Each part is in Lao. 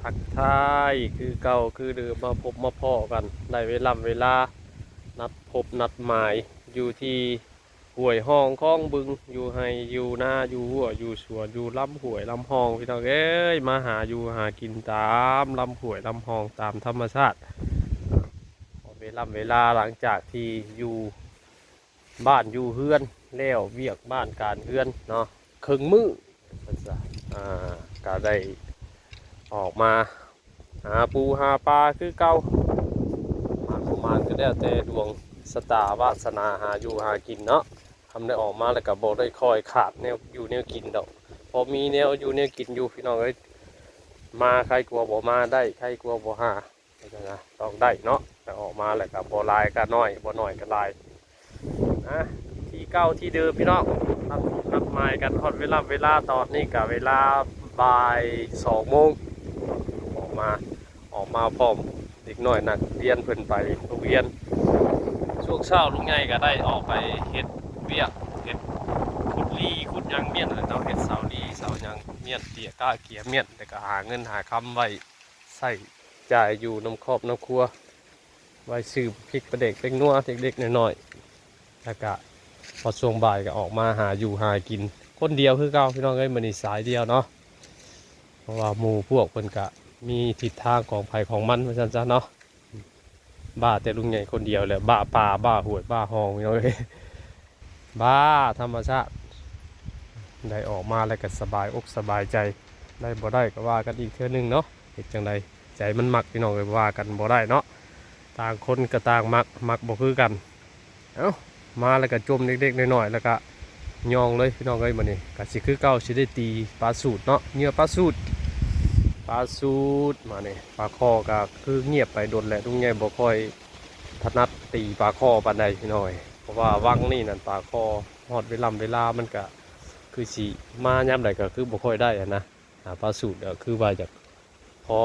ທັກທາຍຄືເກົ່າຄືເດີມ ມາພົບມາພໍ້ກັນ ໄດ້ເວລາເວລາ ນັດພົບນັດໝາຍ ຢູ່ທີ່ຫ້ວຍຮ່ອງຄອງບຶງ ຢູ່ໄຮ່ຢູ່ນາ ຢູ່ຮົ້ວຢູ່ສວນ ຢູ່ລຳຫ້ວຍລຳຮ່ອງ ພີ່ນ້ອງເອີຍ ມາຫາຢູ່ຫາກິນຕາມລຳຫ້ວຍລຳຮ່ອງ ຕາມທຳມະຊາດ ເວລາເວລາ ຫຼັງຈາກທີ່ຢູ່ ບ້ານຢູ່ເຮືອນ ແລ້ວວຽກບ້ານການເຮືອນເນາະ ເຄິ່ງມື້ ວ່າຊັ້ນຊະ ອ່າ ກະໄດ້ອອກມາຫາປູຫາປາຄືເກົ່າ ໝານບໍ່ໝານກໍແລ້ວແຕ່ດວງຊະຕາວາສະໜາຫາຢູ່ຫາກິນເນາະ ຄຳໄດ້ອອກມາແລ້ວກໍບໍ່ໄດ້ຄ່ອຍຂາດແນວຢູ່ແນວກິນດອກ ພໍມີແນວຢູ່ແນວກິນຢູ່ ພີ່ນ້ອງເອີຍ ມາໄຄກວ່າບໍ່ມາ ໄດ້ໄຄກວ່າບໍ່ຫາ ວ່າຊັ້ນຊະ ຕ້ອງໄດ້ເນາະ ແຕ່ອອກມາແລ້ວກໍບໍ່ຫຼາຍກໍໜ້ອຍ ບໍ່ໜ້ອຍກໍຫຼາຍ ນະ ທີ່ເກົ່າທີ່ເດີມ ພີ່ນ້ອງ ນັດພົບນັດໝາຍກັນຮອດເວລາເວລາ ຕອນນີ້ກໍເວລາບ່າຍສອງໂມງ ອອກມາ ອອກມາພ້ອມເດັກນ້ອຍນັກຮຽນເພິ່ນໄປໂຮງຮຽນ ຊ່ວງເຊົ້າລຸງໃຫຍ່ກໍໄດ້ອອກໄປເຮັດວຽກ ເຮັດຂຸດລີຂຸດຫຍັງມ້ຽນແຫຼະເນາະ ເຮັດເສົາລີເສົາຫຍັງມ້ຽນ ເກຍກ້າເກຍມ້ຽນ ແລ້ວກໍຫາເງິນຫາຄຳໄວ້ ໃຊ້ຈ່າຍຢູ່ນຳຄອບນຳຄົວ ໄວ້ຊື້ພິກປາແດກແປ້ງນົວເລັກໆນ້ອຍໆ ແລ້ວກະພໍຊ່ວງບ່າຍກໍອອກມາຫາຢູ່ຫາກິນ ຄົນດຽວຄືເກົ່າ ພີ່ນ້ອງເອີຍ ມື້ນີ້ສາຍດຽວເນາະ ເພາະວ່າໝູ່ພວກເພິ່ນກະມີທິດທາງຂອງໃຜຂອງມັນ ວ່າຊັ້ນຊະເນາະ ບ້າແຕ່ລຸງໃຫຍ່ຄົນດຽວແຫຼະ ບ້າປ່າ ບ້າຫ້ວຍ ບ້າຮ່ອງ ພີ່ນ້ອງເອີຍ ບ້າທຳມະຊາດ ໄດ້ອອກມາແລ້ວກໍສະບາຍອົກສະບາຍໃຈ ໄດ້ບໍ່ໄດ້ກໍວ່າກັນອີກເທື່ອໜຶ່ງເນາະ ເຮັດຈັ່ງໃດໃຈມັນມັກ ພີ່ນ້ອງເອີຍ ວ່າກັນບໍ່ໄດ້ເນາະ ຕ່າງຄົນກໍຕ່າງມັກ ມັກບໍ່ຄືກັນ ເອົ້າ ມາແລ້ວກໍຈົ່ມເລັກໆນ້ອຍໆ ແລ້ວກໍຍ່ອງເລີຍ ພີ່ນ້ອງເອີຍ ມື້ນີ້ກໍຊິຄືເກົ່າ ຊິໄດ້ຕີປາສູດເນາະ ເຫຍື່ອປາສູດ ປາສູດ ມານີ້ ປາຄໍ່ກໍຄືງຽບໄປດົນແລ້ວ ລຸງໃຫຍ່ບໍ່ຄ່ອຍ ຖະໜັດຕີປາຄໍ່ປານໃດ ພີ່ນ້ອງເອີຍ ເພາະວ່າວັງນີ້ນັ້ນປາຄໍ່ຮອດເວລາເວລາມັນກະຄືຊິມາຍາມໃດກະຄືບໍ່ຄ່ອຍໄດ້ຫັ້ນນະ ຫາປາສູດກະຄືວ່າຢາກພໍ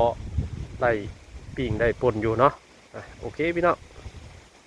ໄດ້ປີ້ງໄດ້ປົ່ນຢູ່ເນາະ ອ່ະ ໂອເຄພີ່ນ້ອງ